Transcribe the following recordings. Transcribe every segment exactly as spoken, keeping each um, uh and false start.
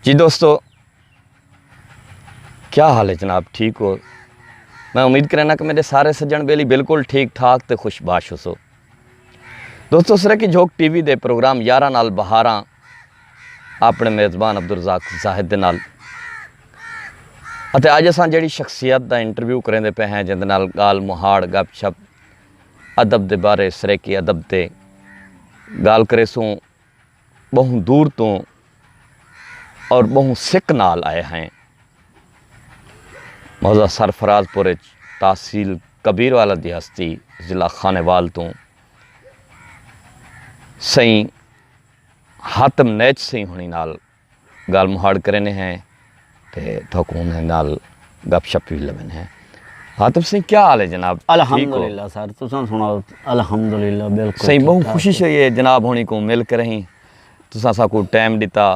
جی دوستو، کیا حال ہے جناب؟ ٹھیک ہو؟ میں امید کرنا کہ میرے سارے سجن بیلی بالکل ٹھیک ٹھاک تے خوش باش ہو سو۔ دوستو، سرکی جھوک ٹی وی دے پروگرام یاراں نال بہاراں اپنے میزبان عبدالرزاق زاہد دے نال، اتے اج اساں جڑی شخصیت دا انٹرویو کریندے پے ہیں، جن دے نال گال مہاڑ، گپ شپ، ادب دے بارے، سرکی ادب تے گال کریسوں، بہوں دور توں اور بہوں سک نال آئے ہیں۔ موضع سرفراز پور اچ تحصیل کبیر والا دی ہستی، ضلع خانیوال توں سئیں حاتم نیچ سئیں ہنی نال گال مہاڑ کرینے ہیں تے تھوکوں انہیں نال گپ شپ بھی لوینے ہیں۔ حاتم سئیں، کیا حال ہے جناب؟ ٹھیک ہو؟ الحمدللہ سر، تساں سناؤ؟ الحمدللہ، بالکل سئیں، ٹھیک بہوں ٹھاک خوشی ہے۔ شئی ہے جناب ہونی کوں مل کر ہی، تساں ساکوں ٹائم ڈتا۔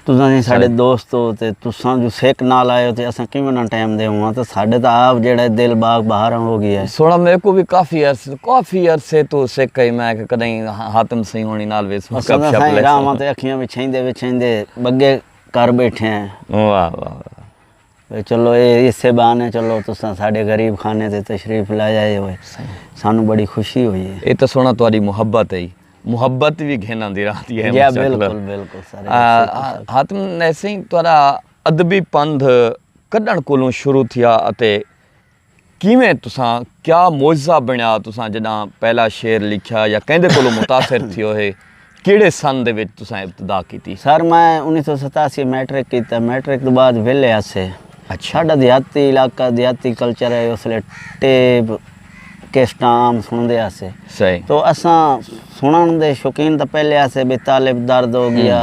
تساں سئیں ساڈے سر۔ دوست ہو تے تساں جو سیک نال آئے ہو تے اساں کیویں نہ ٹائم دے ہواں تے ساڈے تاں آپ جیڑھا ہے دل باغ بہاراں ہو گیا ہے۔ سونا میرے کو بھی کافی عرصے، کافی عرصے تو سیک ہے، میں کہ کدیں حاتم سئیں ہونی نال ویس اساں گپ تاں شپ سائیں لے راہواں سو۔ تے اکھیاں وچھائیندے وچھائیندے بگے کر بیٹھے ہیں۔ واہ، واہ، واہ۔ تے چلو، اے اسے بہانے، چلو، تساں ساڈے غریب خانے تے تشریف لے آئے ہوئے۔ صحیح۔ سانوں بڑی خوشی ہوئی ہے۔ اے تاں سونا تہاڈی محبت ہے، محبت بھی گھن آندی رہندی ہے، جی، ماشاءاللہ۔ بالکل، بالکل سر، آ، بالکل آ، سر۔ حاتم نیچ سئیں، تہاڈا ادبی پندھ کڈن کولوں شروع تھیا اتے کیویں تساں، کیا معجزہ بنیا تساں جݙاں پہلا شعر لکھیا یا کیندے کولوں متاثر تھیو ہے؟ کیڑھے سن دے وچ تساں ابتدا کیتی؟ سر، میں انیس سو ستاسی میٹرک کیتا، میٹرک توں بعد ویلے ہاسے۔ اچھا۔ ساڈا دیہاتی علاقہ، دیہاتی کلچر ہے، اس لیے ٹیپ، کیسٹاں عام سݨدے ہاسے۔ صحیح۔ تو اساں سݨݨ دے شوقین تاں پہلے ہاسے، بھئی طالب درد ہو گیا،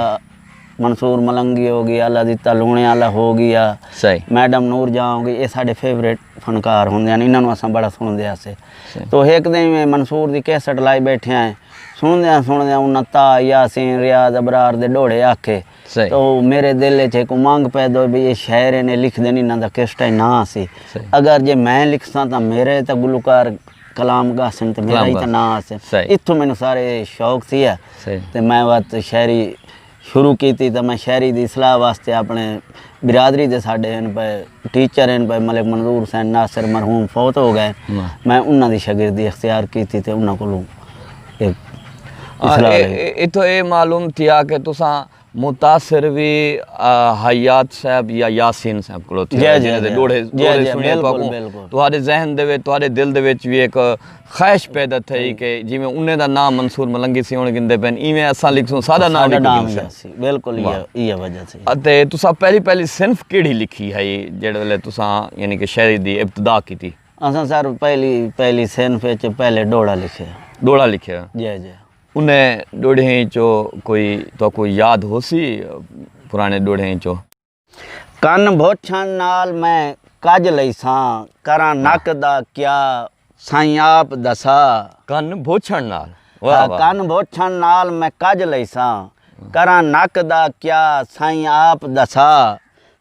منصور ملنگی ہو گیا، اللہ دتا لوݨے والا ہو گیا، صحیح۔ میڈم نور جہاں ہو گئی، اے ساڈے فیورٹ فنکار ہوندے ہن، انہاں نوں اساں بڑا سݨدے ہاسے۔ صحیح۔ تو ہک دن میں منصور دی کیسٹ لائی بیٹھے ہیں، سݨدیاں سݨدیاں انہاں طاہر، یاسین، ریاض، ابرار دے ݙوہڑے آکھے۔ صحیح۔ تو میرے دل وچ ہک امنگ پیدا ہوئی، بھئی اے شاعر نے لکھدے نے، انہاں دا کیسٹا ہی نہ سی۔ صحیح۔ اگر جے میں لکھساں تاں میرے تاں گلوکار کلام گاسن تے میرا کلام ہی تاں گاسن۔ نہ آسن۔ صحیح۔ اتھوں مینوں سارے شوق تھیا۔ صحیح۔ تے میں وت شاعری شروع کیتی تے میں شاعری دی اصلاح واسطے اپݨے برادری دے ساڈے ہن پئے ٹیچر ہن پئے ملک منظور حسین ناصر مرحوم فوت ہو گئے۔ واہ۔ میں انہاں دی شاگردی اختیار کیتی تے انہاں کولوں ایک آ، اصلاح اے، لئی۔ اے، اتھوں اے معلوم تھیا کہ تساں متاثر وی، آ، حیات صاحب یا یاسین صاحب کولوں تھیا، جی، جی، جنہاں دے جی۔ ݙوہڑے، جی، ݙوہڑے جی، سݨیے، بالکل، تہاکوں، بالکل۔ تہاݙے ذہن دے وچ، تہاݙے دل دے وچ وی ہک خواہش پیدا تھئی کہ جیویں انہیں دا ناں منصور ملنگی سئیں ہݨ گھندے پن، ایویں اساں لکھسوں، ساݙا ناں وی ساݙا ناں گھندے وی سئیں۔ اسی، بالکل، ایہا، واہ۔ ایہا وجہ سی۔ اتے تساں پہلی، پہلی صنف کیڑھی لکھی ہئی، جیڑھے ویلے تساں، یعنی کہ شاعری دی ابتدا کیتی؟ اساں سر پہلی، پہلی صنف وچ پہلے ݙوہڑا لکھیا۔ ݙوہڑا لکھیا؟ جی، جی۔ انہیں ݙوہڑیں چوں کوئی، تہاکوں یاد ہوسی، پرانے ݙوہڑیں چوں؟ کن بھوچھݨ نال میں کڄ لئیساں، کراں نک دا کیا، سائیں آپ ݙسا۔ کن بھوچھݨ نال؟ واہ، ہا، واہ۔ کن بھوچھݨ نال میں کڄ لئیساں، کراں نک دا کیا، سائیں آپ ݙسا۔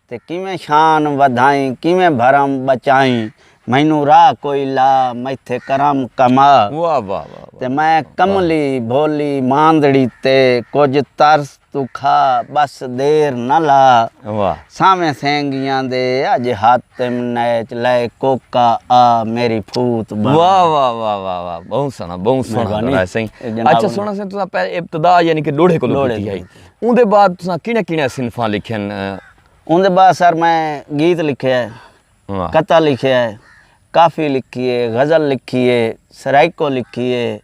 تے کیویں شان ودھائیں، کیویں بھرم بچائیں، مینوں راہ کوئی لا، میتھے کرم کما۔ واہ، واہ، واہ، واہ۔ تے میں واہ۔ کملی بھولی ماندڑی تے کجھ ترس توں کھا، بس دیر نہ لا۔ واہ۔ ساویں سینگیاں دے اڄ حاتم نیچ لئے کوکا آ، میری پھوت بݨ۔ واہ، واہ، واہ، واہ، واہ۔ بہت سوہݨا، بہت سوہݨا مہربانی۔ ݙوہڑا ہے سئیں۔ اے جناب اچھا، سݨو۔ سوہݨا سئیں، تساں پہلے ابتدا یعنی کہ ݙوہڑے کولوں ݙوہڑے کیتی ہئی۔ کولوں۔ اوندے بعد تساں کیڑھیاں کیڑھیاں صنفاں لکھن؟ اوندے بعد سر میں گیت لکھے ہے، واہ۔ قطعہ لکھے ہے، کافی لکھی ہے، غزل لکھی ہے، سرائیکو لکھی ہے،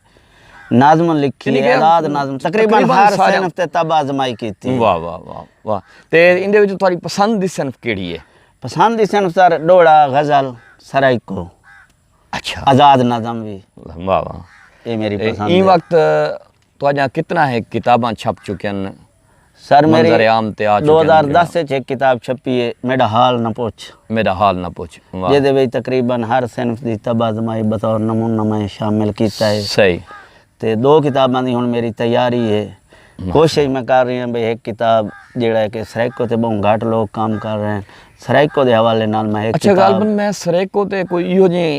نظم لکھی یعنی ہے، کہ آزاد نظم، تقریباً تقریباً ہر سارے صنف تے طبع آزمائی کیتی ہے۔ واہ، واہ، واہ، واہ۔ تے ایندے وچ تہاݙی پسند دی صنف کیڑھی ہے؟ پسند دی صنف سر ݙوہڑا، غزل، سرائیکو۔ اچھا۔ آزاد نظم وی۔ واہ، واہ۔ اے میری اے، پسند ایں ہے۔ وقت تہاݙیاں کتنا ہے کتاباں چھپ چکیاں ہن؟ سر، میری منظر عام تے آ چکیاں ہن دو ہزار دس وچ ہک کتاب چھپی ہے، میݙا حال نہ پچھ۔ میݙا حال نہ پچھ، واہ۔ جیندے وچ تقریباً ہر صنف دی طبع آزمائی بطور نمونہ میں شامل کیتا ہے۔ صحیح۔ تے ݙو کتاباں دی ہݨ میری تیاری ہے۔ واہ۔ کوشش میں کر رہی ہاں بھئی ہک کتاب جیڑھا ہے کہ سرائیکو تے ٻہوں گھٹ لوک کم کر رہے ہیں۔ سرائیکو دے حوالے نال میں ہک اچھا، کتاب غالباً میں سرائیکو تے کوئی ایہو جیں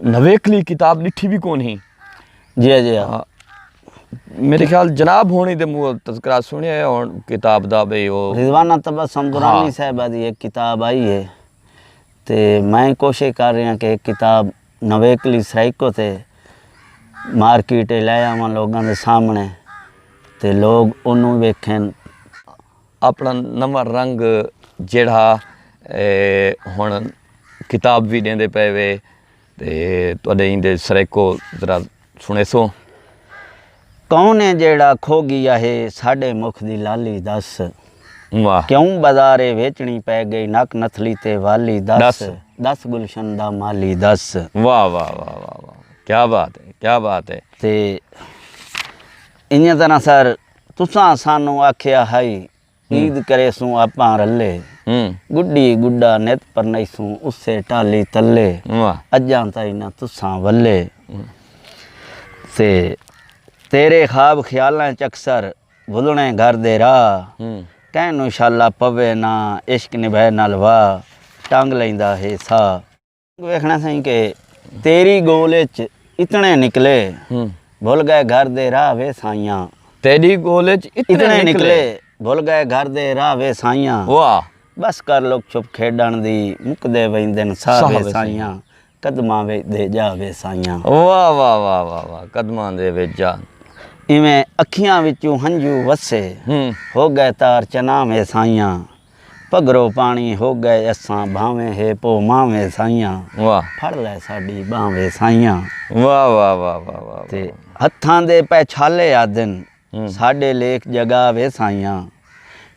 نویکلی کتاب ݙٹھی بھی کون ہی۔ جی، جی، ہاں۔ ہاں۔ میرے خیال جناب ہوݨی دے منہ تذکرہ سنیا ہے ہن کتاب دا، بھئی او رضوانہ تبسم درانی ہاں۔ صاحبہ دی ایک کتاب آئی ہے، تے میں کوشش کر رہیا کہ ایک کتاب نویکلی سرائیکو تے مارکیٹ لے آواں لوگاں دے سامنے، تے لوگ اونوں ویکھن۔ اپنا نواں رنگ جیڑھا، اے، ہن کتاب وی ݙیندے پئے وے، تے تہاݙے ایندے سرائیکو ذرا سݨیسو۔ کون ہے جیڑھا کھو ڳیا ہے ساݙے مکھ دی لالی دس؟ واہ۔ کیوں بازارے ویچݨی پئے ڳئی نک نتھلی تے والی دس؟ دس۔ دس گلشن دا مالی دس۔ واہ، واہ، واہ، واہ، واہ۔ کیا بات ہے، کیا بات ہے۔ تے انہاں طرح سر تساں سانوں آکھیا ہئی عید کریسوں آپاں رلے، ہوں۔ گڈی گڈا نت پرنیسوں اسے ٹالی تلے، واہ۔ اجاں تائیں نہ تساں ولے۔ ہوں۔ تے تیرے خواب خیالاں چ اکثر بھلݨے گھر دے راہ، ہوں۔ کہیں نوں شالا پوے نہ عشق نبھے نال واہ، ٹنگ لیندا ہے ساہ۔ ویکھݨا سئیں کہ تیری ڳول اچ اتنے نکلے، ہوں۔ بھل ڳئے گھر دے راہ وے سائیاں۔ تیری ڳول اچ اتنے اتنے نکلے۔ نکلے، بھل ڳئے گھر دے راہ وے سائیاں۔ واہ۔ بس کر لک چھپ کھیݙݨ دی، مکدے ویندن ساہ ساہ وے وے سائیاں۔ سائیاں۔ قدماں وچ دے جا وے سائیاں۔ واہ، واہ، واہ، واہ، واہ، قدماں دے وچ جا۔ ایویں اکھیاں وچوں ہنجو وسے، ہوں۔ ہو ڳئے تار چنا وے سائیاں۔ پگھرو پاݨی ہو ڳئے اساں، بھانویں ہے پو ماں وے سائیاں۔ واہ۔ پھڑ لے ساݙی ٻانہہ وے سائیاں۔ واہ، واہ، واہ، واہ، واہ، تے واہ۔ ہتھاں دے پئے چھالے آہدن، ہوں۔ ساݙے لیکھ جڳا وے سائیاں۔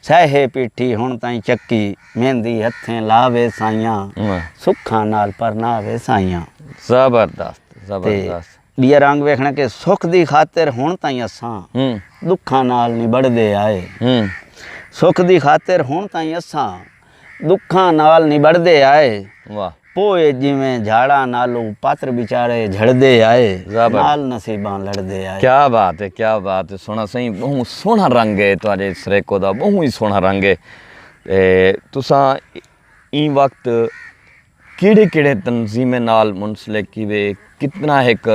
سہے پیٹھی ہݨ تائیں چکی، مہندی ہتھیں لا وے سائیاں۔ واہ۔ سکھاں نال پرنا وے سائیاں۔ زبردست، تے زبردست۔ ٻیا رنگ ویکھݨا کہ سکھ دی خاطر ہݨ تائیں اساں ہوں۔ ݙکھاں نال نبڑدے آئے۔ ہوں۔ سکھ دی خاطر ہݨ تائیں اساں ݙکھاں نال نبڑدے آئے۔ واہ۔ پوئے جیویں جھاڑاں نالوں پاتر وچارے جھڑدے آئے۔ زبر۔ نال نصیباں لڑدے آئے۔ کیا بات ہے، کیا بات ہے۔ سوہݨا سئیں، ٻہوں سوہݨا رنگ ہے تہاݙے سرائیکو دا، ٻہوں ہی سوہݨا رنگ ہے۔ اے، تساں ایں وقت کیڑھے کیڑھے تنظیمیں نال منسلک ہیوے؟ کتنا ہک،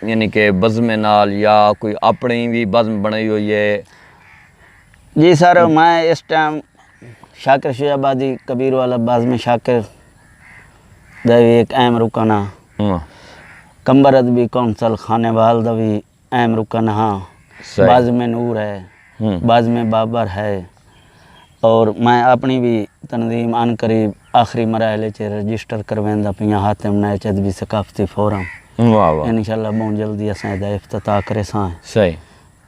یعنی کہ بزمیں نال یا کوئی اپݨی وی بزم بݨائی ہوئی ہے؟ جی سر، میں اس ٹائم شاکر شجاع آبادی کبیر والا بزم شاکر دا وی ایک اہم رکن ہاں۔ ہاں۔ قمبر ادبی کونسل خانیوال دا وی اہم رکن ہاں۔ صحیح۔ بزم نور ہے، ہوں۔ بزم بابر ہے، اور میں اپݨی وی تنظیم عن قریب آخری مراحل اچ رجسٹر کرویندا پیاں، حاتم نیچ ادبی ثقافتی فورم۔ واہ واہ۔ انشاءاللہ ٻہوں جلدی اساں ایدا افتتاح کریساں۔ صحیح۔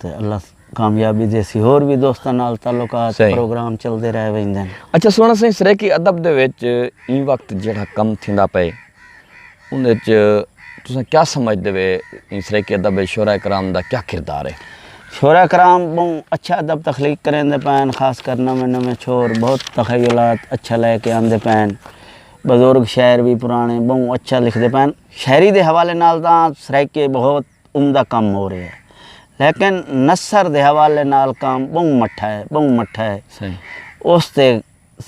تے اللہ کامیابی ݙیسی۔ ہور وی دوستاں نال تعلقات، صحیح۔ پروگرام چلدے رہ ویندن۔ اچھا سوہݨا سئیں، سرائیکی ادب دے وچ ایں وقت جیڑھا کم تھیندا پئے، اوندے وچ تساں کیا سمجھدے وے، ایں سرائیکی ادب وچ شعراء کرام دا کیا کردار ہے؟ شعراء کرام ٻہوں اچھا ادب تخلیق کریندے پئن، خاص کر نویں نویں چھوہر بہت تخیلات اچھا لے کے آندے پئن۔ بزرگ شاعر وی پراݨے ٻہوں اچھا لکھدے پئن۔ شاعری دے حوالے نال تاں سرائیکی بہت عمدہ کم ہو رہیا ہے، لیکن نثر دے حوالے نال کام ٻہوں مٹھا ہے، ٻہوں مٹھا ہے۔ صحیح۔ اس تے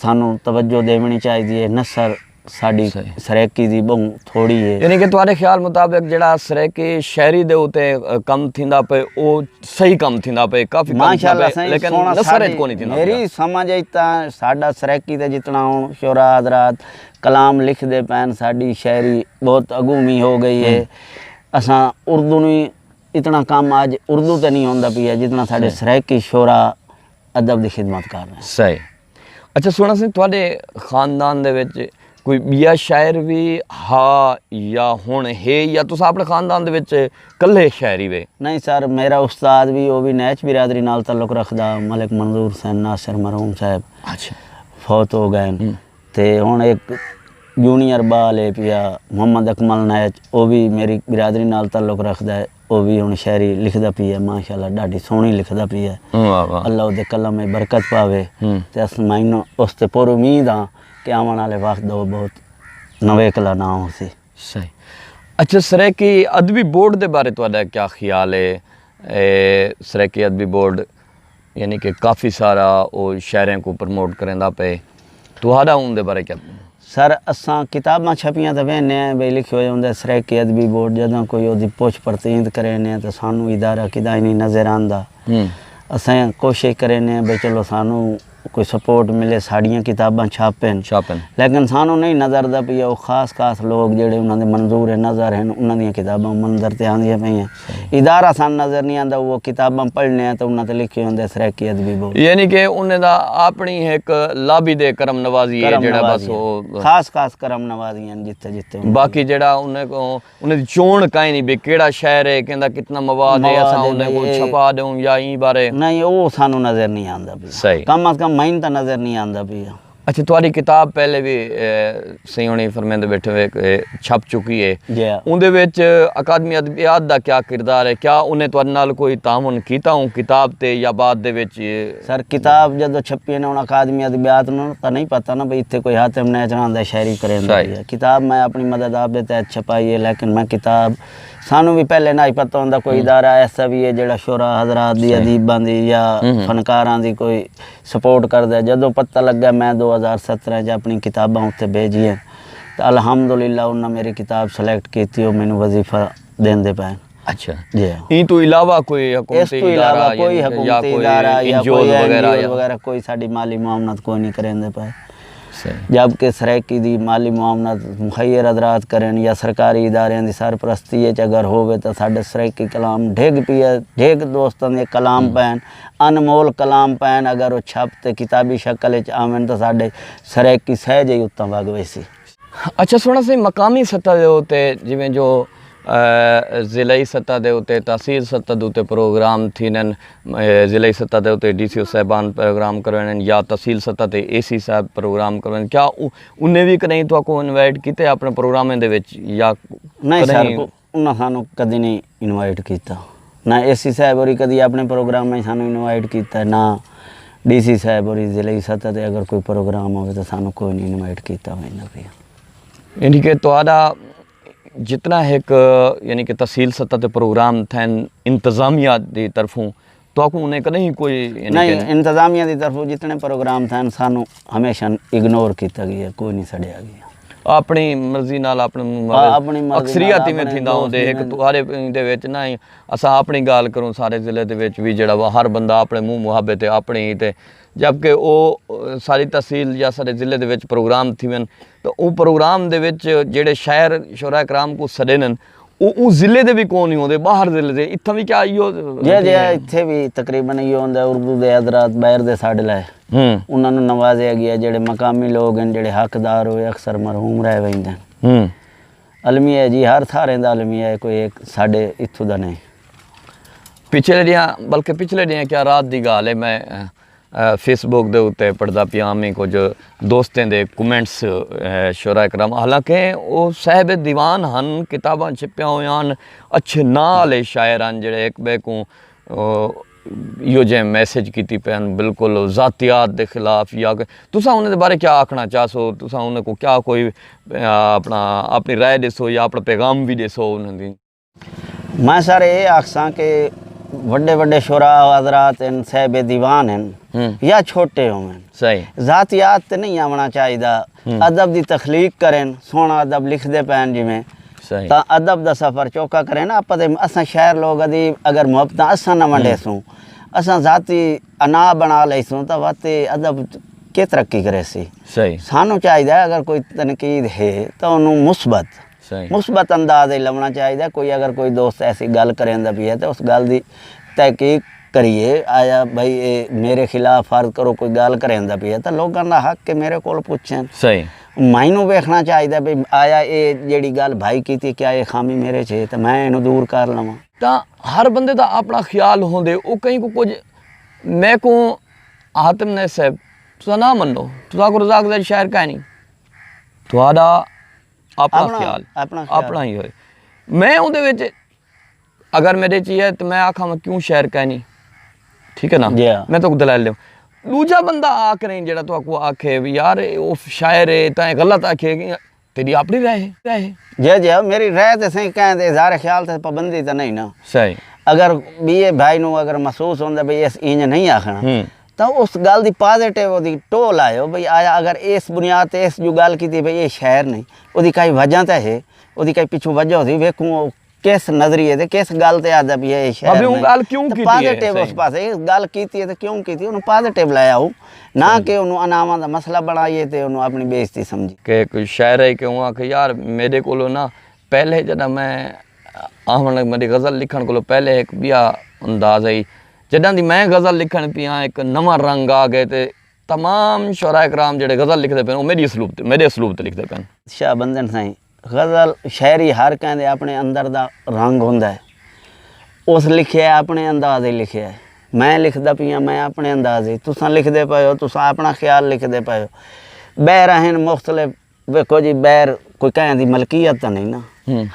سانوں توجہ ݙیوݨی چاہیدی ہے۔ نثر ساݙی صحیح۔ سرائیکی دی ٻہوں تھوڑی ہے۔ یعنی کہ تہاݙے خیال مطابق جیڑھا سرائیکی شاعری دے اتے، اے، کم تھیندا پئے، او صحیح کم تھیندا پئے، کافی کم تھیندا ماشاءاللہ پئے، سائیں، لیکن سوہݨا نثر اچ ساݙی، کونی تھیندا میری پیا۔ سمجھ اچ تاں ساݙا سرائیکی تے جتنا ہݨ شعراء حضرات کلام لکھدے پئن، ساݙی شاعری بہت اڳوں وی ہو ڳئی ہے۔ ہوں۔ اساں اردو نوں اتنا کم اڄ اردو تے نہیں ہوندا پیا جتنا ساݙے صحیح۔ سرائیکی شعراء ادب دی خدمت کر رہے ہیں۔ صحیح۔ اچھا سوہݨا سئیں، تہاݙے خاندان دے وچ کوئی ٻیا شاعر وی ہا یا ہݨ ہے، یا تساں اپݨے خاندان دے وچ کلھے شاعر ہیوے؟ نہیں سر، میرا استاد وی، او وی نیچ برادری نال تعلق رکھدا، ملک منظور حسین ناصر مرحوم صاحب اچھا۔ فوت ہو ڳئے۔ ہوں۔ تے ہݨ ہک جونیئر ٻال ہے پیا محمد اکمل نیچ، او وی میری برادری نال تعلق رکھدا ہے، او وی ہݨ شاعری لکھدا پیا ہے، ماشاءاللہ ݙاڈھی سوہݨی لکھدا پیا ہے۔ واہ واہ۔ اللہ اودے قلم اچ برکت پاوے۔ ہوں۔ تے اساں میں اس تے پر امید ہاں کہ آوݨ والے وقت دا او بہت نویکلا ناں ہوسی۔ صحیح۔ اچھا، سرائیکی ادبی بورڈ دے بارے تہاݙا کیا خیال ہے؟ اے، سرائیکی ادبی بورڈ یعنی کہ کافی سارا او شاعریں کوں پروموٹ کریندا پئے، تہاݙا اون دے بارے کیا؟ سر، اساں کتاباں چھپیاں تاں ویندے ہیں بھئی لکھے ہوئے ہوندے سرائیکی ادبی بورڈ، جدوں کوئی اودی پچھ پرتیند کریندے ہیں تاں سانوں ادارہ کدائیں نہیں نظر آندا۔ اساں کوشش کریندے ہیں بھئی چلو سانوں کوئی سپورٹ ملے، ساڈیاں کتاباں چھاپن۔ چھاپن۔ لیکن سانوں نہیں نظر دا پیا، او خاص خاص لوگ جڑے انہاں دے منظور نظر ہیں، انہاں دیاں کتاباں منظر تے آندیاں پئیاں۔ ادارہ سان نظر نہیں آندا، وہ کتاباں پڑھنے ہیں تو انہاں تے لکھے ہوندے سرائیکی ادبی بورڈ۔ یعنی کہ انہیں دا اپنی ایک لابی دے کرم نوازی ہے، کرم جڑا نوازی بس ہے۔ وہ خاص خاص کرم نوازی ہیں جتھے جتھے انہاں باقی جڑا انہیں کو، انہیں دی چون کائیں نہیں بھی کیڑا شہر ہے، کیندا کتنا مواد ہے، مواد اساں ہے انہیں بھئی کو اے۔ چھپا دوں یا این بارے۔ نہیں، وہ سانوں نظر نہیں آندا پیا۔ صحیح۔ کم از کم مین تاں نظر نہیں آندا پیا۔ اچھا، تہاݙی کتاب پہلے وی، اے، سئیں ہوݨی فرمیندے ٻیٹھے ہوئے، اے، چھپ چکی ہے۔ جی ہاں۔ اوندے وچ اکادمی ادبیات دا کیا کردار ہے؟ کیا انہیں تہاݙے نال کوئی تعاون کیتا ہوں کتاب تے یا بعد دے وچ؟ سر، کتاب جدوں چھپی ہے نا، ہݨ اکادمی ادبیات نوں تاں نہیں پتہ نا بھئی اتھے کوئی حاتم نیچراں دا شاعری کریندا صحیح۔ پیا۔ کتاب میں اپݨی مدد آپ دے تحت چھپائی ہے، لیکن میں کتاب، سانوں وی پہلے نہ ہی پتہ ہوندا کوئی ہوں۔ ادارہ ایسا وی ہے جڑا شعراء حضرات دی، صحیح۔ ادیباں دی یا ہوں ہوں۔ فنکاراں دی کوئی سپورٹ کردا ہے۔ جدوں پتہ لگا میں دو ہزار سترہ چ اپݨی کتاباں اتھے بھیجیاں، تاں الحمدللہ انہاں میری کتاب سلیکٹ کیتی، او مینوں وظیفہ ݙیندے پئے۔ اچھا۔ جی ہاں۔ ایں توں علاوہ کوئی اس حکومتی توں علاوہ ادارہ کوئی یا، یا حکومتی کوئی ادارہ یا این جی اوز کوئی وغیرہ این جی اوز یا؟ وغیرہ کوئی ساݙی مالی معاونت کوئی نہیں کریندے پئے۔ صحیح۔ جبکہ سرائیکی دی مالی معاونت مخیر حضرات کرن یا سرکاری اداریاں دی سرپرستی اچ اگر ہووے تاں ساݙے سرائیکی کلام ڈھڳ پیا، ڈھڳ دوستاں دے کلام ہوں۔ پئن، انمول کلام پئن، اگر او چھپ تے کتابی شکل اچ آون تاں ساݙے سرائیکی سہج ہی اتاں وڳ ویسی۔ اچھا سوہݨا سئیں، مقامی سطح دے اتے جیویں جو، اے، ضلعی سطح دے اتے تحصیل سطح دے اتے پروگرام تھیندن، اے، ضلعی سطح دے اتے ڈی سی او صاحبان پروگرام کرویندن یا تحصیل سطح تے اے سی صاحب پروگرام کرویندن، کیا او، انہیں وی کݙاہیں تہاکوں انوائٹ کیتے اپݨے پروگرامیں دے وچ یا نہیں سر، کݙاہیں؟ کو-، انہاں سانوں کدی نہیں انوائٹ کیتا۔ نہ اے سی صاحب ہوری کدی اپݨے پروگرامیں سانوں انوائٹ کیتا، نہ ڈی سی صاحب ہوری ضلعی سطح تے اگر کوئی پروگرام ہووے تاں سانوں کوئی نہیں انوائٹ کیتا ویندا پیا۔ یعنی کہ تہاݙا جتنا ہک، یعنی کہ تحصیل سطح تے پروگرام تھئن انتظامیہ دی طرفوں، تہاکوں انہیں کݙاہیں کوئی، یعنی نہیں، کہ انتظامیہ دی طرفوں جتنے پروگرام تھئن سانوں ہمیشہ اگنور کیتا ڳیا، کوئی نہیں سݙیا ڳیا۔ اپݨی مرضی نال، اپݨے منہ ہاں، محبت، اپݨی مرضی اکثریت نال، ایویں اپݨے تھیندا دوست ہوندے، ہک محبت۔ تہاݙے دے وچ نہ ہی، اساں اپݨی ڳالھ کروں، سارے ضلع دے وچ وی جڑا وا ہر بندہ اپݨے منہ محبت تے اپݨی تے، جبکہ او، ساری تحصیل یا سارے ضلع دے وچ پروگرام تھیون، تاں او پروگرام دے وچ جڑے شاعر شعراء کرام کوں سݙینن، او، او ضلع دے وی کون نہیں ہوندے، باہر ضلع دے، اتھاں وی کیا ایہو جی، جی، اتھے وی تقریباً ایہو ہوندا ہے، اردو دے حضرات باہر دے ساݙے لائے۔ ہوں۔ انہاں نوں نوازیا ڳیا، جڑے مقامی لوگ ہیں، جڑے حقدار ہوئے، اکثر مرحوم رہ ویندے ہیں۔ ہوں۔ المیہ ہے جی، ہر تھاریں دا المیہ ہے، کوئی ایک ساݙے اتھوں دا نہیں۔ پچھلے ݙینہاں، بلکہ پچھلے ݙینہاں کیا رات دی ڳالھ ہے، میں، اے، فیس بک دے اتے پڑھدا پیا ہمی کجھ دوستیں دے کمنٹس، اے، شعراء کرام، حالانکہ او صاحب دیوان ہن، کتاباں چھپیاں ہوئیاں ہن، اچھے ناں والے شاعر ہن جڑے ہک ٻئے کوں، او، ایہو جہیں میسج کیتی پئے ہن، بالکل ذاتیات دے خلاف یا کہ، تساں انہیں دے بارے کیا آکھݨا چاہسو؟ تساں انہیں کوں کیا کوئی، اے، اپݨا، اپݨی رائے ݙیسو یا اپݨا پیغام وی ݙیسو انہیں دی؟ میں سر اے آکھساں کہ وݙے وݙے شعراء حضرات ہن، صاحب دیوان ہن ہوں۔ یا چھوٹے ہوون، صحیح۔ ذاتیات تے نہیں آوݨا چاہیدا۔ ہوں۔ ادب دی تخلیق کرن، سوہݨا ادب لکھدے پئن جیویں، صحیح۔ تاں ادب دا سفر چوکھا کرن۔ آپاں تے اساں شاعر لوگ ادیب اگر محبتاں اساں نہ ہوں۔ ونڈیسوں، اساں ذاتی انا بݨا لیسوں تاں وت ادب کے ترقی کریسی؟ صحیح۔ سانوں چاہیدا ہے اگر کوئی تنقید ہے تاں انہوں مثبت صحیح۔ مثبت انداز وچ لونا چاہیدا۔ کوئی اگر کوئی دوست ایسی گل کریندا پیا ہے تے اس گل دی تحقیق کریے، آیا بھائی اے میرے خلاف فرض کرو کوئی گل کریندا پیا ہے تے لوکاں دا حق کہ میرے کول پچھن۔ صحیح۔ مینوں ویکھنا چاہیدا بھئی آیا اے جیڑھی گل بھائی کیتی، کیا اے خامی میرے چ ہے تے میں اینوں دور کر لواں۔ تاں ہر بندے دا اپݨا خیال ہوندے، او کہیں کوں کجھ، میکوں حاتم نیس صاحب، تساں نہ منو، تساں کوں رزاق زاہد شاعر کائنی، تہاݙا اپݨا اپݨا، خیال، اپݨا خیال۔ اپݨا ہی ہوئے۔ میں اوندے وچ اگر میݙے چ ہے تاں میں آکھاں میں کیوں شاعر کائنی؟ ٹھیک ہے نا؟ جی ہاں۔ میں تہاکوں دلائل ݙیواں۔ ݙوجھا بندہ آ کریں جیڑھا تہاکوں آکھے وی یار او شاعر ہے تاں غلط آکھے، تیݙی اپݨی رائے ہے، رائے ہے۔ جی، جی، میری رائے تے سئیں کہیں تے اظہار خیال تے پابندی تے نہیں نا۔ صحیح۔ اگر ٻئے بھائی نوں اگر محسوس ہوندا بھئی اس اینج نہیں آکھݨا، ہوں۔ تاں اس ڳالھ دی پازیٹیو اودی ٹول آیو بھئی آیا اگر اس بنیاد تے اس جو ڳالھ کیتی بھئی اے شعر نہیں، اودی کئی وجہ تاں ہے، اودی کئی پچھوں وجہ ہوسی، ویکھوں او کس نظریے تے کس ڳالھ تے آہدا پیا اے شعر بھابی اوں نہیں۔ ڳالھ کیوں تے کیتی ہے؟ پازیٹیو اس صحیح۔ پاسے اس ڳالھ کیتی ہے تے کیوں کیتی؟ اونوں پازیٹیو لے آؤ، نہ صحیح۔ کہ اونوں اناواں دا مسئلہ بݨائیے تے اونوں اپݨی بے عزتی سمجھی۔ کہ کوئی شاعر ہے کہ اوں آکھے یار میݙے کولوں نہ پہلے جݙاں میں آہوݨ میݙی غزل لکھݨ کولوں پہلے ہک ٻیا انداز ہئی، جݙاں دی میں غزل لکھݨ پیاں ہک نواں رنگ آ ڳئے تے تمام شعراء کرام جیڑھے غزل لکھدے پئن او میݙی اسلوب تے میݙے اسلوب تے لکھدے پئن۔ شاہ بندن سائیں، غزل شاعری ہر کہیں دے اپݨے اندر دا رنگ ہوندا ہے۔ اس لکھیا ہے اپݨے انداز ہی لکھیا ہے۔ میں لکھدا پیاں میں اپݨے انداز ہی، تساں لکھدے پئے ہو تساں اپݨا خیال لکھدے پئے ہو۔ بحر آہن مختلف ویکھو جی بیر کوئی کہیں دی ملکیت تاں نہیں نا۔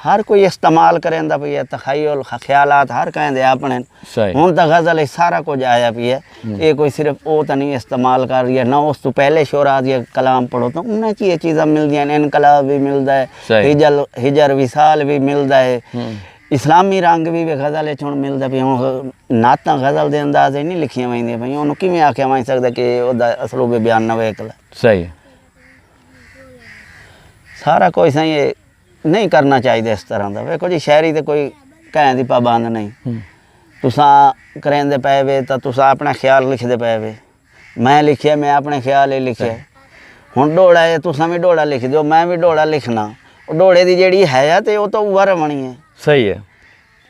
ہر کوئی استعمال کریندا پئی ہے، تخیل، خیالات ہر کہیں دے اپݨے ہن۔ صحیح۔ ہن تاں غزل اچ سارا کجھ آیا پئی ہے۔ اے کوئی صرف او تاں نہیں استعمال کر رہی ہے، نہ اس توں پہلے شعراء دی کلام پڑھو تاں انہاں چ اے چیزاں ملدیاں ہن، انقلاب وی ملدا ہے، صحیح۔ ہجر، ہجر وصال وی ملدا ہے، اسلامی رنگ وی غزل اچ ہن ملدا پیا۔ ہن نعتاں غزل دے انداز اچ نہیں لکھیاں ویندیاں پئیاں، انہوں کیویں آکھیا ونج سکدا کہ او دا اسلوب بیان نویں ہکلا۔ صحیح۔ سارا کوئی سائیں اے نہیں کرنا چاہیدا اس طرح دا۔ ویکھو جی شاعری تے کوئی کہیں دی پابند نہیں۔ تساں کریندے پئے وے تاں تساں اپݨا خیال لکھدے پئے وے۔ میں لکھیا میں اپݨے خیال ہی لکھیا۔ ہݨ ݙوہڑا ہے تساں وی ݙوہڑا لکھ ݙیو میں وی ݙوہڑا لکھنا۔ او ݙوہڑے دی جیڑھی حیت ہے او تاں اوہا رہوݨی ہے۔ صحیح ہے۔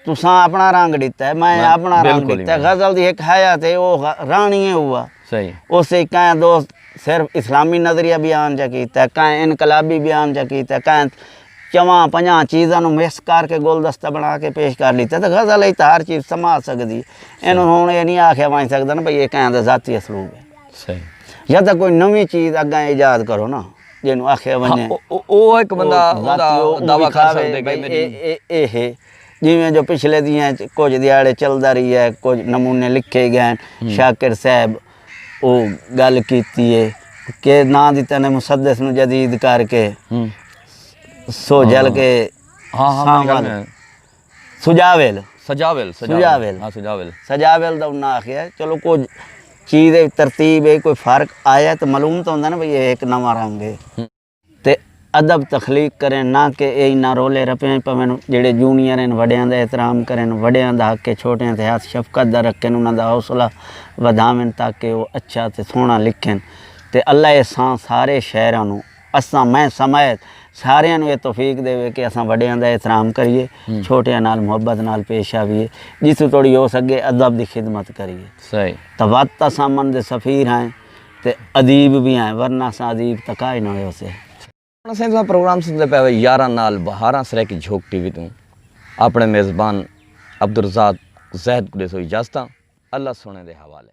تساں اپݨا رنگ ݙتا ہے میں اپݨا رنگ ݙتا ہے۔ غزل دی ہک حیت ہے او رہݨی ہے اوہا۔ صحیح۔ اس اچ کہیں دوست صرف اسلامی نظریہ بیان چا کیتا ہے، کہیں انقلابی بیان چا کیتا ہے، کہیں چواں پنجاں چیزاں نوں مکس کر کے گلدستہ بݨا کے پیش کر ݙتا ہے۔ تاں غزل اچ تاں ہر چیز سما سڳدی ہے۔ اینوں ہݨ اے نہیں آکھیا ونڄ سڳدا نا بھئی اے کہیں دا ذاتی اسلوب ہے۔ صحیح۔ یا تاں کوئی نویں چیز اڳاں ایجاد کرو نا جینوں آکھیا ونڄے۔ او ہک بندہ اوندا دعویٰ کر سڳدے کہ اے اے ہے۔ جیویں جو پچھلے ݙینہاں اچ کجھ ݙیہاڑے چلدا رہیا ہے، کجھ نمونے لکھے ڳئے ہن، شاکر صاحب او ڳالھ کیتی ہے کہ ناں ݙتے نے مسدس نوں جدید کر کے سو جھل کے ساں ول سجاول سجاول سجاول سجاول دا انہاں آکھیا ہے۔ چلو کجھ چیز ہے ترتیب ہے کوئی فرق آیا ہے تاں معلوم تاں ہوندا نا بھئی اے ہک نواں رنگ ہے۔ تے ادب تخلیق کرن نہ کہ اے انہاں رولے رپے اچ پون جیڑھے جونیئر ہن وݙیاں دا احترام کرن وݙیاں دا حق ہے چھوٹیاں تے ہتھ شفقت دا رکھن انہاں دا حوصلہ ودھاون تاکہ او اچھا تے سوہݨا لکھن تے اللہ اے ساں سارے شاعراں نوں اساں میں سمیت ساریاں نوں اے توفیق ݙیوے کہ اساں وݙیاں دا احترام کریے چھوٹیاں نال محبت نال پیش آویے جتھوں توڑی ہو سڳے ادب دی خدمت کریے۔ صحیح۔ تاں وت اساں امن دے سفیر ہیں تے ادیب وی ہیں ورنہ اساں ادیب تاں کائے نہ ہوسے۔ ہݨ اساں تساں پروگرام سݨدے پئے ہوئے یاراں نال بہاراں سرائیکی جھوک ٹی وی توں اپݨے میزبان عبدالرزاق زاہد کوں ݙیسو اجازتاں۔ اللہ سوہݨے دے حوالے۔